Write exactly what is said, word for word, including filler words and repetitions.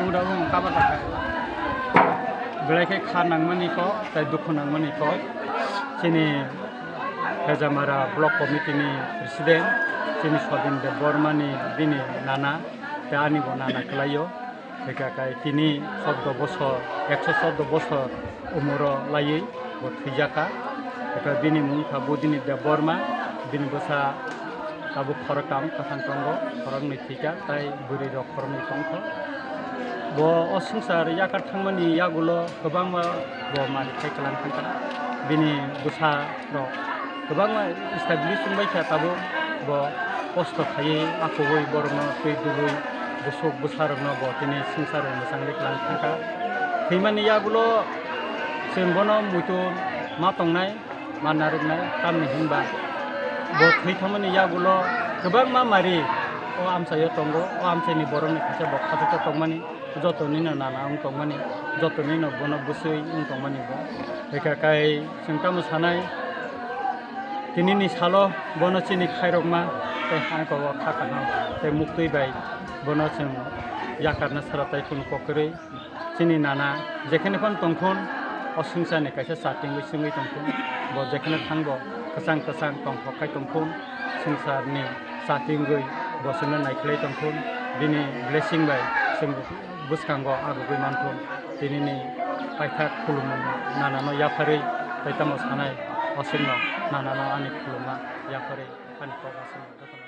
Ura wng kaba kaka. Belai khe kha nangmani kok, tei dukhu nangmani kok. Chini Hejamara Block Committee ni President, chini Sodin Debbarma ni bini nana, tei ani bo nana kwlaio. Hwnkha khe tini chordo bosor, ekso chordo bosor umoro laiwi bo thwijakha. Hwnkha bini mung kha Budini Debbarma, bini bwsa tabuk khoroktham kwthang tongo, khoroknwi thwikha, tei bwrwi rok khoroknwi tongkha. Bo o swngchar yakar thangmani yagulo kwbangma bo manwi khai kwlang thangkha. Bini bwsa rok kwbangma establish wngbai kha, tabuk bo kosto khaiwi akhogwi borokno twi dului bwswk bwsarokno bo tini swngcharo mwchangwi kwlang thangkha. Thwimani yagulo chwng bono muitu ma tongnai, ma narwknai, tamni hinba bo thwi thangmani yagulo kwbangma mari o amchaio tongo, o amchaini borokni khacha bo khachuksa tongmani. Jotonino nana wng tongmani, jotonino bono bwswi wng tongmani bo. Hwnkha khe chwng tamo sanai, tinini salo bono chini khairokma tei hangko o kha kaham tei muktwi bai bono chwng yakarna sara tai phano kok kwrwi. Chini nana jekheno phano tongthun, o swngcharni kaisa chatingwi swngwi tongthun, bo jekheno thangbo kwchang kwchang tongthok khai tongthun, swngcharni chatingwi bo chwngno naikhlai tongthun, bini blessing bai chwng bwskango arugwi manthun. Tinini paithak khulumung nanano yapharwi tei tamo sanai, o chwngno nanano ani khulumma yapharwi ani kok aswk.